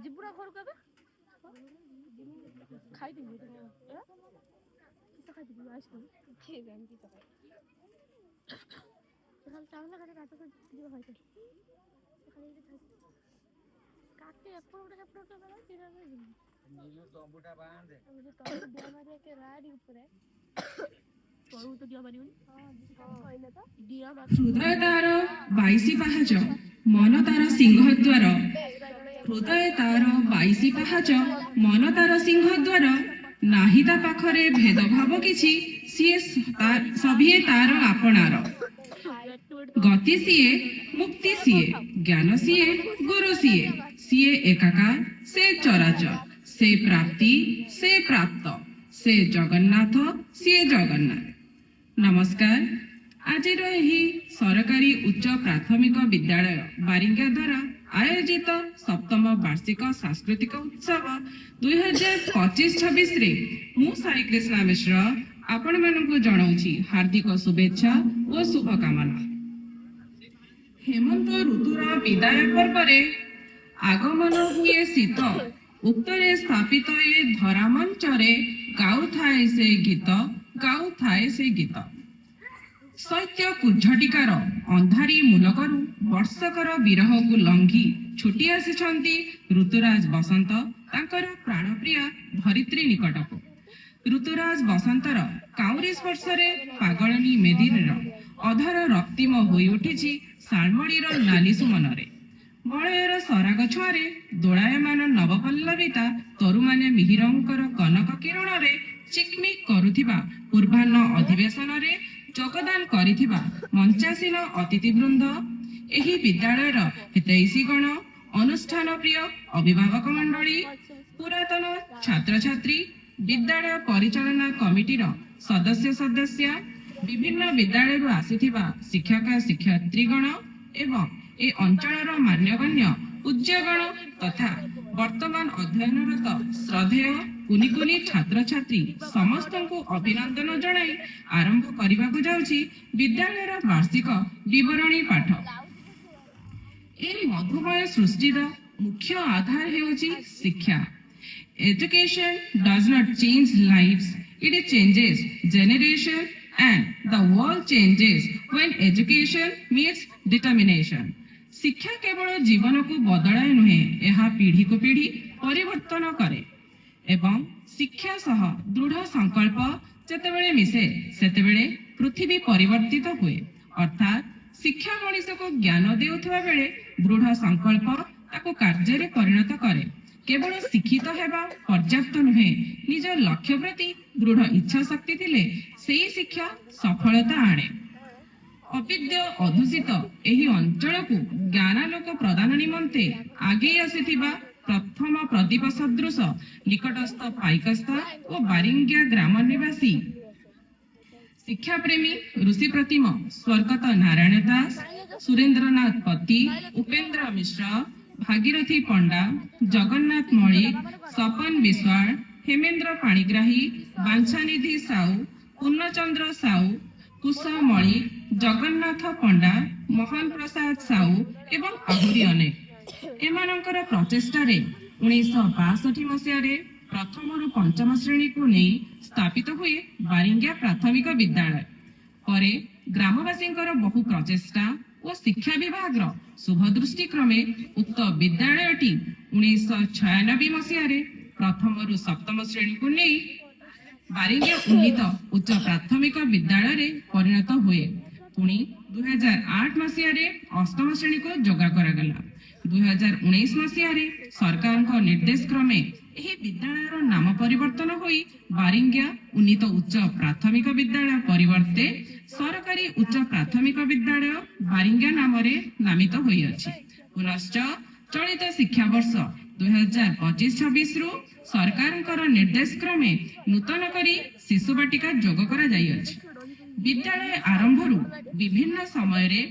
ଯିବୁ ନା ଘରକୁ ଏବେ? ଖାଇଦେବି। କିସ ଖାଇଦେବି? ଆଇସ୍କ୍ରିମ୍? କିଏ ଜାଣି କିସ ଖାଇବି। ଖାଲି ଚାହୁଁନା, ଖାଲି କାଟ ଯିବ। ଖାଇତେ ଖାଲି କାଟେ, ଏପଟ ଗୋଟେ ସେପଟ ଗୋଟେ ଗଲା, ଯିବି। ନୀଲୁ, ତମ୍ବୁଟା ବାନ୍ଧେ। ତଳକୁ ଡିଆ ମାରିବା ରାରି ଉପରେ। ତଳକୁ ତ ଡିଆ ମାରିବନି। କହିଲେ ତ। ଡିଆ। ହୃଦୟ ତାର 22 ପାହାଚ, ମନ ତାର ସିଂହଦ୍ୱାର। ହୃଦୟ ତାର 22 ପାହାଚ, ମନ ତାର ସିଂହଦ୍ୱାର। ନାହିଁ ତା ପାଖରେ ଭେଦଭାବ କିଛି, ସିଏ ସଭିଏ ତାର ଆପଣାର। ଗତି ସିଏ, ମୁକ୍ତି ସିଏ, ଜ୍ଞାନ ସିଏ, ଗୁରୁ ସିଏ। ସିଏ ଏକାକାର, ସେ ଚରାଚର। ସେ ପ୍ରାପ୍ତି, ସେ ପ୍ରାପ୍ତ। ସେ ଜଗନ୍ନାଥ, ସିଏ ଜଗନ୍ନାଥ। ନମସ୍କାର। ଆଜିର ଏହି ସରକାରୀ ଉଚ୍ଚ ପ୍ରାଥମିକ ବିଦ୍ୟାଳୟ ବାରିଙ୍ଗା ଦ୍ୱାରା ଆୟୋଜିତ ସପ୍ତମ ବାର୍ଷିକ ସାଂସ୍କୃତିକ ଉତ୍ସବ 2025-26ରେ ମୁଁ ସାଇ କୃଷ୍ଣା ମିଶ୍ର ଆପଣମାନଙ୍କୁ ଜଣାଉଛି ହାର୍ଦ୍ଦିକ ଶୁଭେଚ୍ଛା ଓ ଶୁଭକାମନା। ହେମନ୍ତ ଋତୁର ବିଦାୟ ପର୍ବରେ ଆଗମନ ହୁଏ ଶୀତ। ଉକ୍ତରେ ସ୍ଥାପିତ ଏ ଧରା ମଞ୍ଚରେ ଗାଉଥାଏ ସେ ଗୀତ, ଗାଉଥାଏ ସେ ଗୀତ। ଶୈତ୍ୟ କୁଜ୍ଝଟିକାର ଅନ୍ଧାରୀ ମୁଲକରୁ ବର୍ଷକର ବିରହକୁ ଲଙ୍ଘି ଛୁଟି ଆସିଛନ୍ତି ଋତୁରାଜ ବସନ୍ତ ତାଙ୍କର ପ୍ରାଣପ୍ରିୟା ଧରିତ୍ରୀ ନିକଟକୁ। ଋତୁରାଜ ବସନ୍ତର କାଉଁରୀ ସ୍ପର୍ଶରେ ପାଗଳନୀ ମେଦିନୀର ଅଧର ରକ୍ତିମ ହୋଇ ଉଠିଛି ଶାଲମଳୀର ନାଲି ସୁମନରେ। ମଳୟର ସରାଗ ଛୁଆଁରେ ଦୋଳାୟମାନ ନବପଲ୍ଲବିତା ତରୁମାନେ ମିହିରଙ୍କର କନକ କିରଣରେ ଚିକମିକ କରୁଥିବା ପୂର୍ବାହ୍ନ ଅଧିବେଶନରେ ଯୋଗଦାନ କରିଥିବା ମଞ୍ଚାସୀନ ଅତିଥିବୃନ୍ଦ, ଏହି ବିଦ୍ୟାଳୟର ହିତୈଷୀଗଣ, ଅନୁଷ୍ଠାନ ପ୍ରିୟ ଅଭିଭାବକ ମଣ୍ଡଳୀ, ପୁରାତନ ଛାତ୍ରଛାତ୍ରୀ, ବିଦ୍ୟାଳୟ ପରିଚାଳନା କମିଟିର ସଦସ୍ୟ ସଦସ୍ୟା, ବିଭିନ୍ନ ବିଦ୍ୟାଳୟରୁ ଆସିଥିବା ଶିକ୍ଷକ ଶିକ୍ଷୟିତ୍ରୀଗଣ ଏବଂ ଏ ଅଞ୍ଚଳର ମାନ୍ୟଗଣ୍ୟ ପୂଜ୍ୟଗଣ ତଥା ବର୍ତ୍ତମାନ ଅଧ୍ୟୟନରତ ଶ୍ରଦ୍ଧେୟ କୁନି କୁନି ଛାତ୍ରଛାତ୍ରୀ, ସମସ୍ତଙ୍କୁ ଅଭିନନ୍ଦନ ଜଣାଇ ଆରମ୍ଭ କରିବାକୁ ଯାଉଛି ବିଦ୍ୟାଳୟର ବାର୍ଷିକ ବିବରଣୀ ପାଠ। ଏ ମଧୁମୟ ସୃଷ୍ଟିର ମୁଖ୍ୟ ଆଧାର ହେଉଛି ଶିକ୍ଷା। Education does not change lives, it changes generation, and the world changes when education meets determination. ଶିକ୍ଷା କେବଳ ଜୀବନକୁ ବଦଳାଏ ନୁହେଁ, ଏହା ପିଢ଼ିକୁ ପିଢ଼ି ପରିବର୍ତ୍ତନ କରେ ଏବଂ ଶିକ୍ଷା ସହ ଦୃଢ଼ ସଂକଳ୍ପ ଯେତେବେଳେ ମିଶେ, ସେତେବେଳେ ପୃଥିବୀ ପରିବର୍ତ୍ତିତ ହୁଏ। ଅର୍ଥାତ୍ ଶିକ୍ଷା ମଣିଷକୁ ଜ୍ଞାନ ଦେଉଥିବା ବେଳେ ଦୃଢ଼ ସଂକଳ୍ପ ତାକୁ କାର୍ଯ୍ୟରେ ପରିଣତ କରେ। କେବଳ ଶିକ୍ଷିତ ହେବା ପର୍ଯ୍ୟାପ୍ତ ନୁହେଁ, ନିଜ ଲକ୍ଷ୍ୟ ପ୍ରତି ଦୃଢ଼ ଇଚ୍ଛା ଶକ୍ତି ଥିଲେ ସେଇ ଶିକ୍ଷା ସଫଳତା ଆଣେ। ଅବିଦ୍ୟ ଅଧ୍ୟୁଷିତ ଏହି ଅଞ୍ଚଳକୁ ଜ୍ଞାନାଲୋକ ପ୍ରଦାନ ନିମନ୍ତେ ଆଗେଇ ଆସିଥିବା ପ୍ରଥମ ପ୍ରଦୀପ ସଦୃଶ ନିକଟସ୍ଥ ପାଇକସ୍ତା ଓ ବାରିଙ୍ଗିଆ ଗ୍ରାମ ନିବାସୀ ଶିକ୍ଷାପ୍ରେମୀ ଋଷି ପ୍ରତିମ ସ୍ୱର୍ଗତ ନାରାୟଣ ଦାସ, ସୁରେନ୍ଦ୍ରନାଥ ପତି, ଉପେନ୍ଦ୍ର ମିଶ୍ର, ଭାଗୀରଥୀ ପଣ୍ଡା, ଜଗନ୍ନାଥ ମଳିକ, ସପନ ବିଶ୍ୱାଳ, ହେମେନ୍ଦ୍ର ପାଣିଗ୍ରାହୀ, ବାଞ୍ଛାନିଧି ସାହୁ, ପୂର୍ଣ୍ଣଚନ୍ଦ୍ର ସାହୁ, କୁଶ ମଳିକ, ଜଗନ୍ନାଥ ପଣ୍ଡା, ମୋହନ ପ୍ରସାଦ ସାହୁ ଏବଂ ଆହୁରି ଅନେକ, ଏମାନଙ୍କର ପ୍ରଚେଷ୍ଟାରେ 1962 ମସିହାରେ ପ୍ରଥମରୁ ପଞ୍ଚମ ଶ୍ରେଣୀକୁ ନେଇ ସ୍ଥାପିତ ହୁଏ ବାରିଙ୍ଗିଆ ପ୍ରାଥମିକ ବିଦ୍ୟାଳୟ। ପରେ ଗ୍ରାମବାସୀଙ୍କର ବହୁ ପ୍ରଚେଷ୍ଟା ଓ ଶିକ୍ଷା ବିଭାଗର ଶୁଭ ଦୃଷ୍ଟି କ୍ରମେ ଉକ୍ତ ବିଦ୍ୟାଳୟଟି 1996 ମସିହାରେ ପ୍ରଥମରୁ ସପ୍ତମ ଶ୍ରେଣୀକୁ ନେଇ ବାରିଙ୍ଗିଆ ଉନ୍ନୀତ ଉଚ୍ଚ ପ୍ରାଥମିକ ବିଦ୍ୟାଳୟରେ ପରିଣତ ହୁଏ। ପୁଣି 2008 ମସିହାରେ ଅଷ୍ଟମ ଶ୍ରେଣୀକୁ ଯୋଗ କରାଗଲା। 2019 ମସିହାରେ ସରକାରଙ୍କ ନିର୍ଦ୍ଦେଶ କ୍ରମେ ଏହି ବିଦ୍ୟାଳୟର ନାମ ପରିବର୍ତ୍ତନ ହୋଇ ବାରିଙ୍ଗିଆ ଉନ୍ନୀତ ଉଚ୍ଚ ପ୍ରାଥମିକ ବିଦ୍ୟାଳୟ ପରିବର୍ତ୍ତେ ସରକାରୀ ଉଚ୍ଚ ପ୍ରାଥମିକ ବିଦ୍ୟାଳୟ ବାରିଙ୍ଗିଆ ନାମରେ ନାମିତ ହୋଇଅଛି। ପୁନଶ୍ଚ ଚଳିତ ଶିକ୍ଷାବର୍ଷ 2025-26ରୁ ସରକାରଙ୍କର ନିର୍ଦ୍ଦେଶ କ୍ରମେ ନୂତନ କରି ଶିଶୁ ବାଟିକା ଯୋଗ କରାଯାଇଅଛି। ବିଦ୍ୟାଳୟ ଆରମ୍ଭରୁ ବିଭିନ୍ନ ସମୟରେ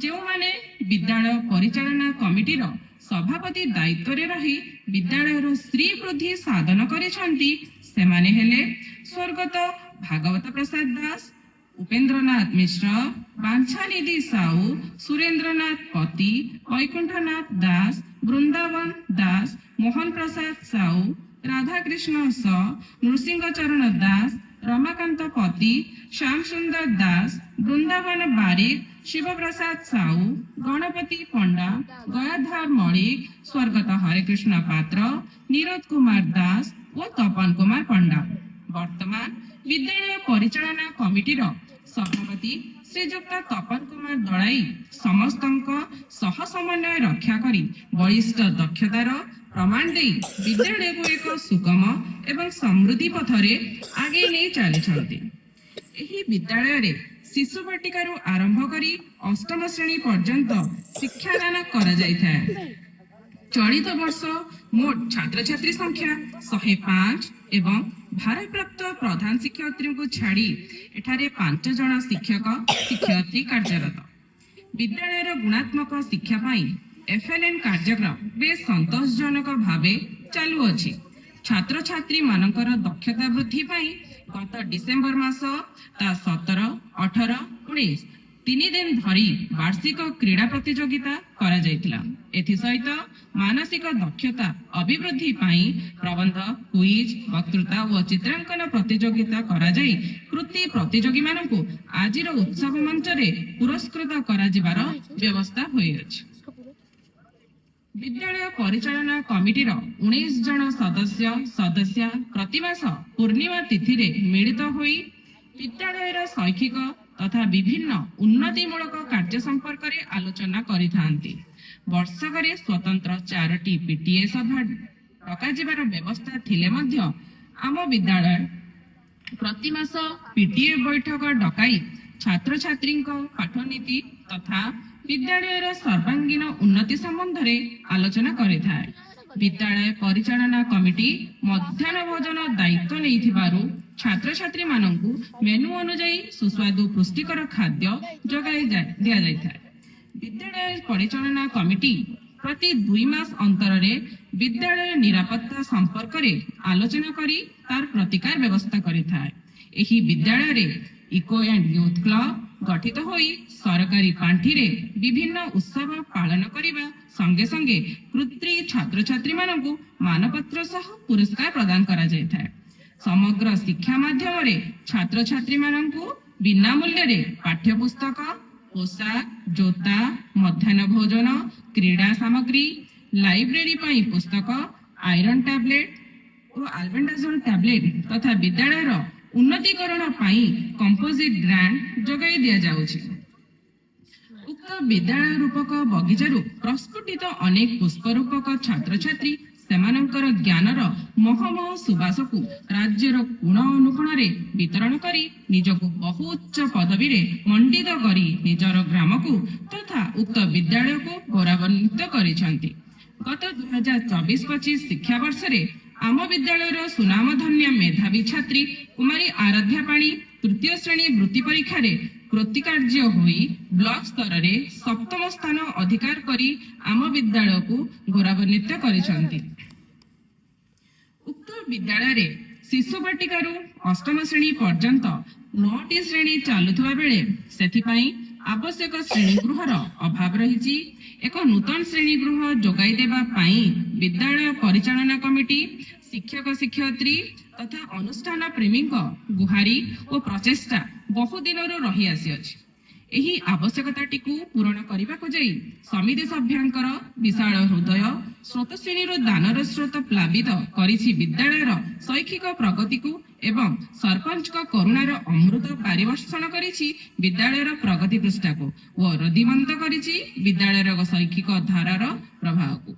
ଯେଉଁମାନେ ବିଦ୍ୟାଳୟ ପରିଚାଳନା କମିଟିର ସଭାପତି ଦାୟିତ୍ୱରେ ରହି ବିଦ୍ୟାଳୟର ଶ୍ରୀ ବୃଦ୍ଧି ସାଧନ କରିଛନ୍ତି, ସେମାନେ ହେଲେ ସ୍ୱର୍ଗତ ଭାଗବତ ପ୍ରସାଦ ଦାସ। ଉପେନ୍ଦ୍ରନାଥ ମିଶ୍ର, ବାଞ୍ଛାନିଧି ସାହୁ, ସୁରେନ୍ଦ୍ରନାଥ ପତି, ବୈକୁଣ୍ଠନାଥ ଦାସ, ବୃନ୍ଦାବନ ଦାସ, ମୋହନ ପ୍ରସାଦ ସାହୁ, ରାଧାକୃଷ୍ଣ ସ, ନୃସିଂହ ଚରଣ ଦାସ, ରମାକାନ୍ତ ପତି, ଶ୍ୟାମ ସୁନ୍ଦର ଦାସ, ବୃନ୍ଦାବନ ବାରିକ, ଶିବପ୍ରସାଦ ସାହୁ, ଗଣପତି ପଣ୍ଡା, ଗୟାଧର ମଳିକ, ସ୍ୱର୍ଗତ ହରେକୃଷ୍ଣ ପାତ୍ର, ନିରୋଦ କୁମାର ଦାସ ଓ ତପନ କୁମାର ପଣ୍ଡା। ବର୍ତ୍ତମାନ ବିଦ୍ୟାଳୟ ପରିଚାଳନା କମିଟିର ସଭାପତି ଶ୍ରୀଯୁକ୍ତ ତପନ କୁମାର ଦଳାଇ ସମସ୍ତଙ୍କ ସହ ସମନ୍ୱୟ ରକ୍ଷା କରି ବଳିଷ୍ଠ ଦକ୍ଷତାର ପ୍ରମାଣ ଦେଇ ବିଦ୍ୟାଳୟକୁ ଏକ ସୁଗମ ଏବଂ ସମୃଦ୍ଧି ପଥରେ ଆଗେଇ ନେଇ ଚାଲିଛନ୍ତି। ଏହି ବିଦ୍ୟାଳୟରେ ଶିଶୁ ବାଟିକାରୁ ଆରମ୍ଭ କରି ଅଷ୍ଟମ ଶ୍ରେଣୀ ପର୍ଯ୍ୟନ୍ତ ଶିକ୍ଷାଦାନ କରାଯାଇଥାଏ। ଚଳିତ ବର୍ଷ ମୋଟ ଛାତ୍ରଛାତ୍ରୀ ସଂଖ୍ୟା 105 ଏବଂ ଭାରପ୍ରାପ୍ତ ପ୍ରଧାନ ଶିକ୍ଷୟିତ୍ରୀଙ୍କୁ ଛାଡ଼ି ଏଠାରେ 5 ଜଣ ଶିକ୍ଷକ ଶିକ୍ଷୟିତ୍ରୀ କାର୍ଯ୍ୟରତ। ବିଦ୍ୟାଳୟର ଗୁଣାତ୍ମକ ଶିକ୍ଷା ପାଇଁ ଏଫ୍ଏଲ୍ଏନ୍ କାର୍ଯ୍ୟକ୍ରମ ବେଶ ସନ୍ତୋଷଜନକ ଭାବେ ଚାଲୁଅଛି। ଛାତ୍ରଛାତ୍ରୀମାନଙ୍କର ଦକ୍ଷତା ବୃଦ୍ଧି ପାଇଁ ଗତ ଡିସେମ୍ବର ମାସ ତା 17, 18, 19 3 ଦିନ ଧରି ବାର୍ଷିକ କ୍ରୀଡ଼ା ପ୍ରତିଯୋଗିତା କରାଯାଇଥିଲା। ଏଥିସହିତ ମାନସିକ ଦକ୍ଷତା ଅଭିବୃଦ୍ଧି ପାଇଁ ପ୍ରବନ୍ଧ, କୁଇଜ, ବକ୍ତୃତା ଓ ଚିତ୍ରାଙ୍କନ ପ୍ରତିଯୋଗିତା କରାଯାଇ କୃତି ପ୍ରତିଯୋଗୀମାନଙ୍କୁ ଆଜିର ଉତ୍ସବ ମଞ୍ଚରେ ପୁରସ୍କୃତ କରାଯିବାର ବ୍ୟବସ୍ଥା ହୋଇଅଛି। ବିଦ୍ୟାଳୟ ପରିଚାଳନା କମିଟିର 19 ଜଣ ସଦସ୍ୟ ସଦସ୍ୟା ପ୍ରତିମାସ ପୂର୍ଣ୍ଣିମା ତିଥିରେ ମିଳିତ ହୋଇ ବିଦ୍ୟାଳୟର ଶୈକ୍ଷିକ ତଥା ବିଭିନ୍ନ ଉନ୍ନତିମୂଳକ କାର୍ଯ୍ୟ ସମ୍ପର୍କରେ ଆଲୋଚନା କରିଥାନ୍ତି। ବର୍ଷକରେ ସ୍ୱତନ୍ତ୍ର ଚାରୋଟି ପିଟିଏ ସଭା ଡକାଯିବାର ବ୍ୟବସ୍ଥା ଥିଲେ ମଧ୍ୟ ଆମ ବିଦ୍ୟାଳୟ ପ୍ରତିମାସ ପିଟିଏ ବୈଠକ ଡକାଇ ଛାତ୍ରଛାତ୍ରୀଙ୍କ ପାଠନୀତି ତଥା ବିଦ୍ୟାଳୟର ସର୍ବାଙ୍ଗୀନ ଉନ୍ନତି ସମ୍ବନ୍ଧରେ ଆଲୋଚନା କରିଥାଏ। ବିଦ୍ୟାଳୟ ପରିଚାଳନା କମିଟି ମଧ୍ୟାହ୍ନ ଭୋଜନ ଦାୟିତ୍ୱ ନେଇଥିବାରୁ ଛାତ୍ରଛାତ୍ରୀମାନଙ୍କୁ ମେନୁ ଅନୁଯାୟୀ ସୁସ୍ୱାଦୁ ପୁଷ୍ଟିକର ଖାଦ୍ୟ ଯୋଗାଇ ଦିଆଯାଇଥାଏ। ବିଦ୍ୟାଳୟ ପରିଚାଳନା କମିଟି ପ୍ରତି 2 ମାସ ଅନ୍ତରରେ ବିଦ୍ୟାଳୟ ନିରାପତ୍ତା ସମ୍ପର୍କରେ ଆଲୋଚନା କରି ତାର ପ୍ରତିକାର ବ୍ୟବସ୍ଥା କରିଥାଏ। ଏହି ବିଦ୍ୟାଳୟରେ ଇକୋ ଆଣ୍ଡ ୟୁଥ୍ କ୍ଲବ ଗଠିତ ହୋଇ ସରକାରୀ ପାଣ୍ଠିରେ ବିଭିନ୍ନ ଉତ୍ସବ ପାଳନ କରିବା ସଙ୍ଗେ ସଙ୍ଗେ କୃତି ଛାତ୍ରଛାତ୍ରୀମାନଙ୍କୁ ମାନପତ୍ର ସହ ପୁରସ୍କାର ପ୍ରଦାନ କରାଯାଇଥାଏ। ସମଗ୍ର ଶିକ୍ଷା ମାଧ୍ୟମରେ ଛାତ୍ରଛାତ୍ରୀମାନଙ୍କୁ ବିନା ମୂଲ୍ୟରେ ପାଠ୍ୟପୁସ୍ତକ, ପୋଷାକ, ଜୋତା, ମଧ୍ୟାହ୍ନ ଭୋଜନ, କ୍ରୀଡ଼ା ସାମଗ୍ରୀ, ଲାଇବ୍ରେରୀ ପାଇଁ ପୁସ୍ତକ, ଆଇରନ୍ ଟ୍ୟାବଲେଟ୍ ଓ ଆଲବେଣ୍ଡାଜୋଲ ଟ୍ୟାବଲେଟ୍ ତଥା ବିଦ୍ୟାଳୟର ଉନ୍ନତିକରଣ ପାଇଁ କମ୍ପୋଜିଟ୍ ଗ୍ରାଣ୍ଟ ଯୋଗାଇ ଦିଆଯାଉଛି। ଉକ୍ତ ବିଦ୍ୟାଳୟ ରୂପକ ବଗିଚାରୁ ପ୍ରସ୍ଫୁଟିତ ଅନେକ ପୁଷ୍ପ ରୂପକ ଛାତ୍ରଛାତ୍ରୀ ସେମାନଙ୍କର ଜ୍ଞାନର ମହମହ ସୁବାସକୁ ରାଜ୍ୟର କୋଣ ଅନୁକୋଣରେ ବିତରଣ କରି ନିଜକୁ ବହୁ ଉଚ୍ଚ ପଦବୀରେ ମଣ୍ଡିତ କରି ନିଜର ଗ୍ରାମକୁ ତଥା ଉକ୍ତ ବିଦ୍ୟାଳୟକୁ ଗୌରବାନ୍ୱିତ କରିଛନ୍ତି। ଗତ 2024-25 ଶିକ୍ଷାବର୍ଷରେ ଆମ ବିଦ୍ୟାଳୟର ସୁନାମଧନ୍ୟ ମେଧାବୀ ଛାତ୍ରୀ କୁମାରୀ ଆରାଧ୍ୟା ପାଣି ତୃତୀୟ ଶ୍ରେଣୀ ବୃତ୍ତି ପରୀକ୍ଷାରେ କୃତିକାର୍ଯ୍ୟ ହୋଇ ବ୍ଲକ ସ୍ତରରେ ସପ୍ତମ ସ୍ଥାନ ଅଧିକାର କରି ଆମ ବିଦ୍ୟାଳୟକୁ ଗୌରବାନ୍ୱିତ କରିଛନ୍ତି। ଉକ୍ତ ବିଦ୍ୟାଳୟରେ ଶିଶୁ ବାଟିକାରୁ ଅଷ୍ଟମ ଶ୍ରେଣୀ ପର୍ଯ୍ୟନ୍ତ ନଅଟି ଶ୍ରେଣୀ ଚାଲୁଥିବା ବେଳେ ସେଥିପାଇଁ ଆବଶ୍ୟକ ଶ୍ରେଣୀଗୃହର ଅଭାବ ରହିଛି। ଏକ ନୂତନ ଶ୍ରେଣୀଗୃହ ଯୋଗାଇ ଦେବା ପାଇଁ ବିଦ୍ୟାଳୟ ପରିଚାଳନା କମିଟି, ଶିକ୍ଷକ ଶିକ୍ଷୟିତ୍ରୀ ତଥା ଅନୁଷ୍ଠାନ ପ୍ରେମୀଙ୍କ ଗୁହାରି ଓ ପ୍ରଚେଷ୍ଟା ବହୁ ଦିନରୁ ରହି ଆସିଅଛି। ଏହି ଆବଶ୍ୟକତାଟିକୁ ପୂରଣ କରିବାକୁ ଯାଇ ସମିତି ସଭ୍ୟାଙ୍କର ବିଶାଳ ହୃଦୟ ସ୍ରୋତସ୍ୱିନୀରୁ ଦାନର ସ୍ରୋତ ପ୍ଲାବିତ କରିଛି ବିଦ୍ୟାଳୟର ଶୈକ୍ଷିକ ପ୍ରଗତିକୁ ଏବଂ ସରପଞ୍ଚଙ୍କ କରୁଣାର ଅମୃତ ପାରିବର୍ଷଣ କରିଛି ବିଦ୍ୟାଳୟର ପ୍ରଗତି ପୃଷ୍ଠାକୁ ଓ ଋଦ୍ଧିମନ୍ତ କରିଛି ବିଦ୍ୟାଳୟର ଶୈକ୍ଷିକ ଧାରାର ପ୍ରବାହକୁ।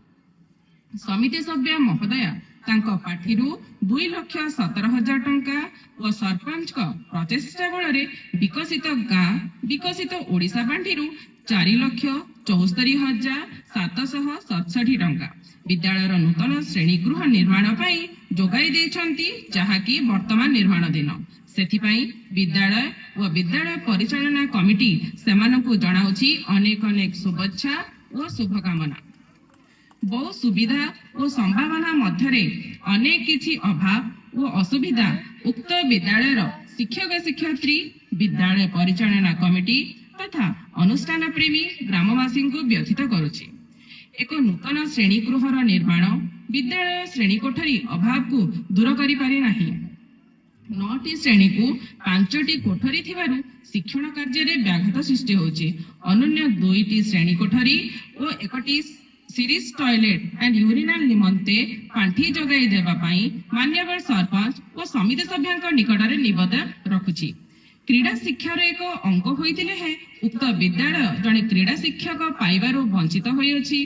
ସମିତି ସଭ୍ୟ ମହୋଦୟା ତାଙ୍କ ପାଣ୍ଠିରୁ 2,17,000 ଟଙ୍କା ଓ ସରପଞ୍ଚଙ୍କ ପ୍ରଚେଷ୍ଟା ବଳରେ ବିକଶିତ ଗାଁ ବିକଶିତ ଓଡ଼ିଶା ପାଣ୍ଠିରୁ 4,74,767 ଟଙ୍କା ବିଦ୍ୟାଳୟର ନୂତନ ଶ୍ରେଣୀଗୃହ ନିର୍ମାଣ ପାଇଁ ଯୋଗାଇ ଦେଇଛନ୍ତି, ଯାହାକି ବର୍ତ୍ତମାନ ନିର୍ମାଣାଧୀନ। ସେଥିପାଇଁ ବିଦ୍ୟାଳୟ ଓ ବିଦ୍ୟାଳୟ ପରିଚାଳନା କମିଟି ସେମାନଙ୍କୁ ଜଣାଉଛି ଅନେକ ଅନେକ ଶୁଭେଚ୍ଛା ଓ ଶୁଭକାମନା। ବହୁ ସୁବିଧା ଓ ସମ୍ଭାବନା ମଧ୍ୟରେ ଅନେକ କିଛି ଅଭାବ ଓ ଅସୁବିଧା ଉକ୍ତ ବିଦ୍ୟାଳୟର ଶିକ୍ଷକ ଶିକ୍ଷୟିତ୍ରୀ ବିଦ୍ୟାଳୟ ପରିଚାଳନା କମିଟି ତଥା ଅନୁଷ୍ଠାନ ପ୍ରେମୀ ଗ୍ରାମବାସୀଙ୍କୁ ବ୍ୟଥିତ କରୁଛି। ଏକ ନୂତନ ଶ୍ରେଣୀଗୃହର ନିର୍ମାଣ ବିଦ୍ୟାଳୟ ଶ୍ରେଣୀ କୋଠରୀ ଅଭାବକୁ ଦୂର କରିପାରି ନାହିଁ। 9ଟି ଶ୍ରେଣୀକୁ 5ଟି କୋଠରୀ ଥିବାରୁ ଶିକ୍ଷଣ କାର୍ଯ୍ୟରେ ବ୍ୟାଘାତ ସୃଷ୍ଟି ହେଉଛି। ଅନନ୍ୟ 2ଟି ଶ୍ରେଣୀ କୋଠରୀ ଓ ଏକଟି ସିରିଜ ଟଏଲେଟ ଆଣ୍ଡ ୟୁରିନାଲ ନିମନ୍ତେ ପାଣ୍ଠି ଯୋଗାଇ ଦେବା ପାଇଁ ମାନ୍ୟବର ସରପଞ୍ଚ ଓ ସମିତି ସଭ୍ୟଙ୍କ ନିକଟରେ ନିବେଦନ ରଖୁଛି। କ୍ରୀଡ଼ା ଶିକ୍ଷାର ଏକ ଅଙ୍ଗ ହୋଇଥିଲେ ହେଁ ଉକ୍ତ ବିଦ୍ୟାଳୟ ଜଣେ କ୍ରୀଡ଼ା ଶିକ୍ଷକ ପାଇବାରୁ ବଞ୍ଚିତ ହୋଇଅଛି।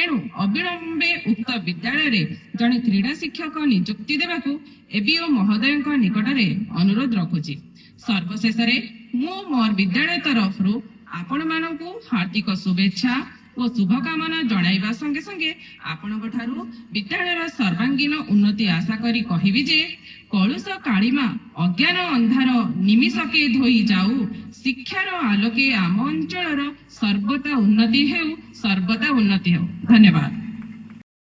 ଏଣୁ ଅବିଳମ୍ବେ ଉକ୍ତ ବିଦ୍ୟାଳୟରେ ଜଣେ କ୍ରୀଡ଼ା ଶିକ୍ଷକ ନିଯୁକ୍ତି ଦେବାକୁ ଏବିଓ ମହୋଦୟଙ୍କ ନିକଟରେ ଅନୁରୋଧ ରଖୁଛି। ସର୍ବଶେଷରେ ମୁଁ ମୋର ବିଦ୍ୟାଳୟ ତରଫରୁ ଆପଣମାନଙ୍କୁ ହାର୍ଦ୍ଦିକ ଶୁଭେଚ୍ଛା ଓ ଶୁଭକାମନା ଜଣାଇବା ସଙ୍ଗେ ସଙ୍ଗେ ଆପଣଙ୍କ ଠାରୁ ବିଦ୍ୟାଳୟର ସର୍ବାଙ୍ଗୀନ ଉନ୍ନତି ଆଶା କରି କହିବି ଯେ କଳୁଷ କାଳିମା ଅଜ୍ଞାନ ଅନ୍ଧାର ନିମିଷକେ ଧୋଇ ଯାଉ, ଶିକ୍ଷାର ଆଲୋକେ ଆମ ଅଞ୍ଚଳର ସର୍ବଦା ଉନ୍ନତି ହେଉ, ସର୍ବଦା ଉନ୍ନତି ହେଉ। ଧନ୍ୟବାଦ।